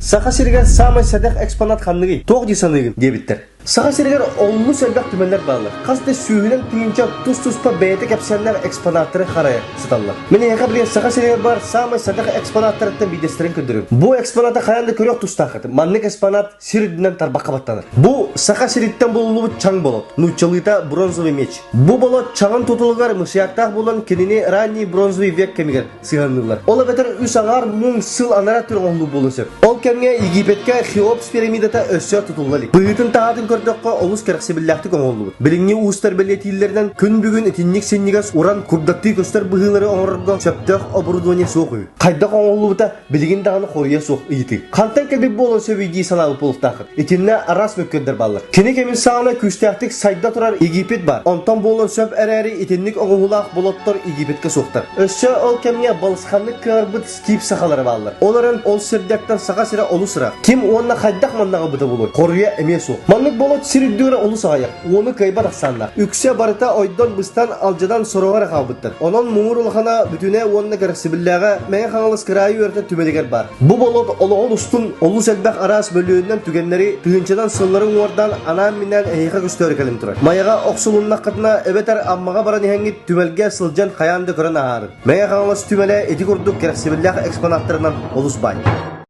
Саха сиригэр саамай сэдэх экспонат ханныгый? Туох дии саныыгын? диэбиттэр. Саха сиригэр олус элбэх түмэллэр бааллар. Хас да сүүһүнэн тыһыынча тус-туспа бэйэтэ кэпсээннээх экспонаттары харайа сыталлар. Мин эһиэхэ билигин Саха сиригэр баар саамай сэдэх экспонаттарыттан биирдэстэрин көрдөрүм. Бу экспонаты хайаан да көрүөх тустааххыт. Маннык экспонат сир үрдүнэн тарбахха баттанар. Бу Саха сириттэн булуллубут чаҥ болот, нууччалыыта бронзовый меч. Бу болот чаҥын тутулугар мышьяктаах буолан кинини ранний бронзовый век кэмигэр сыһыанныыллар. Ол эбэтэр үс аҥаар муҥ сыл анараа өттүгэр оҥоһуллуу буолуон сөп. Ол кэмҥэ Египеткэ Хеопс пирамидата өссө тутулла илик. Быһыытын таһаатын көрдөххө олус кэрэхсэбиллээхтик оҥоһуллубут. Билиҥҥи уустар бэлиэтииллэринэн күн бүгүн итинник синньигэс уран курдаттыы көстөр быһыылары оҥорорго сөптөөх оборудование суох үһү. Хайдах оҥоһуллубута билигин даҕаны хоруйа суох ыйытыы. Хантан кэлбит буолуон сөбүй дии санаабыт буолуохтааххыт. Итиннэ араас мөккүөрдэр бааллар. Кини кэмин саҕана күүстээхтик сайда турар Египет баар. Онтон буолуон сөп эрээри итинник оҥоһуулаах болоттор Египеткэ суохтар. Өссө ол кэмҥэ балысханнык кыаҕырбыт скиф сахалара бааллар. Ол эрэн ол сирдэртэн Саха сирэ олус ыраах. Ким уонна хайдах манна аҕалбыта буолуой? Хоруйа эмиэ суох. Маннык болот сир үрдүгэр олус аҕыйах, уону кыайбат ахсааннаах. Үксэ барыта ойдон-быстан, алдьанан сороҕор эрэ хаалбыттар. Онон муҥур улахана бүтүнэ уонна кэрэхсэбиллээҕэ Мэҥэ Хаҥалас кыраайы үөрэтэр түмэлигэр баар. Бу болот олоҕун устун олус элбэх араас бөлүөнүнэн түгэннэри тыһыынчанан сыллары уҥуордаан анаан-минээн эһиэхэ көстөөрү кэлэн турар. Майаҕа охсулуннаххытына эбэтэр Аммаҕа баран иһэҥҥит түмэлгэ сылдьан хайаан да көрөн ааһаарыҥ. Мэҥэ Хаҥалас түмэлэ ити курдук кэрэхсэбиллээх экспонаттарынан олус баай.